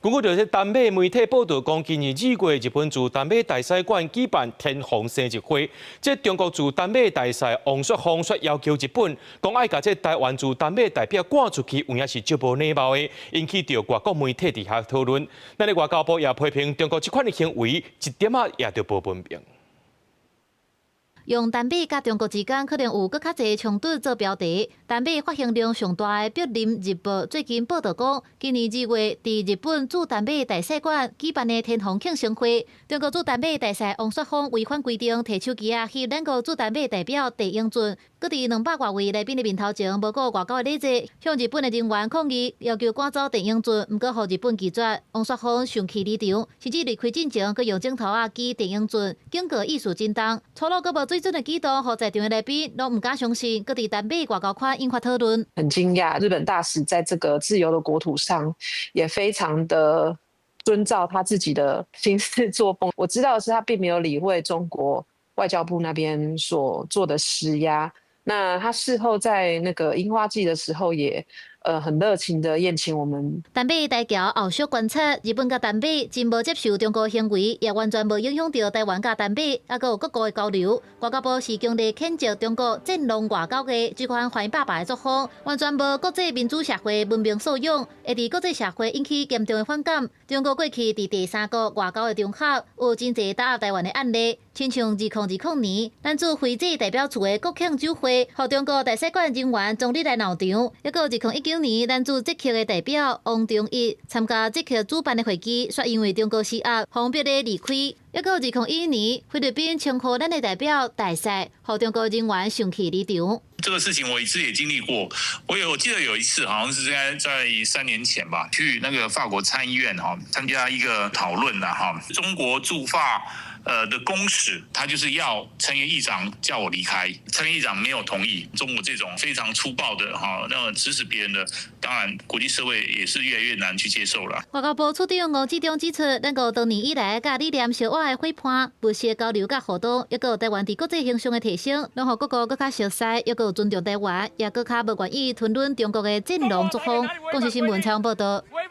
根據這丹麥媒體報導講，今年2月日本駐丹麥大使館舉辦天皇生日會，這中國駐丹麥大使王雪峰卻要求日本，講愛共這台灣駐丹麥代表趕出去，有影是足無禮貌的，引起著外國媒體佇遐討論。咱的外交部也批評中國這款的行為，一點仔也著無文明。用丹麥佮中國之間可能有閣較濟衝突做標題，丹麥發行量上大的《柏林日報》最近報導講，今年2月佇日本駐丹麥大使館舉辦的天皇慶生會，中國駐丹麥大使王雪峰違反規定，提手機仔翕咱國駐丹麥代表鄭英俊，閣佇200外位來賓的面頭前，無顧外交的禮節，向日本的人員抗議，要求趕走鄭英俊，毋過予日本拒絕。王雪峰生氣離場，甚至離開進前，閣用指頭仔指鄭英俊，警告意思真重，粗魯閣無水準的舉動，予在場的來賓攏毋敢相信，閣佇丹麥外交圈引發討論。很驚訝，日本大使在這個自由的國土上，也非常的遵照他自己的行事作風。我知道的是，他並沒有理會中國外交部那邊所做的施壓。那他事後在那個櫻花季的時候，也很熱情的宴請我們。丹麥大橋後續觀察，日本佮丹麥真無接受中國行為，也完全無影響著台灣佮丹麥，猶閣有各國的交流。外交部是強烈譴責中國戰狼外交的這款歡爸爸的作風，完全無國際民主社會文明素養，會佇國際社會引起嚴重的反感。中國過去佇第三國外交的場合，有真濟打壓台灣的案例，親像2020年，咱駐斐濟代表處的國慶酒會，予中國大使館人員終日來鬧場；猶閣2019年，咱駐捷克的代表王忠義參加捷克主辦的會議，卻因為中國施壓，予逼咧離開。猶閣2011年，菲律賓稱呼咱的代表大使，予中國人員生氣離場。這個事情我自己也經歷過，我記得有一次，好像是在3年前吧，去那個法國參議院哈參加一個討論啦哈，中國駐法的公使，他就是要參議議長叫我離開，參議議長沒有同意。中國這種非常粗暴的哈，那個指使別人的，當然國際社會也是越來越難去接受了。外交部處長吳志中指出，咱國多年以來佮理念相倚的伙伴，務實交流佮互動，猶閣台灣佇國際形象的提升，攏予各國閣較熟似，猶閣尊重台灣，也閣較無願意吞忍中國的戰狼作風。公視新聞採訪報導。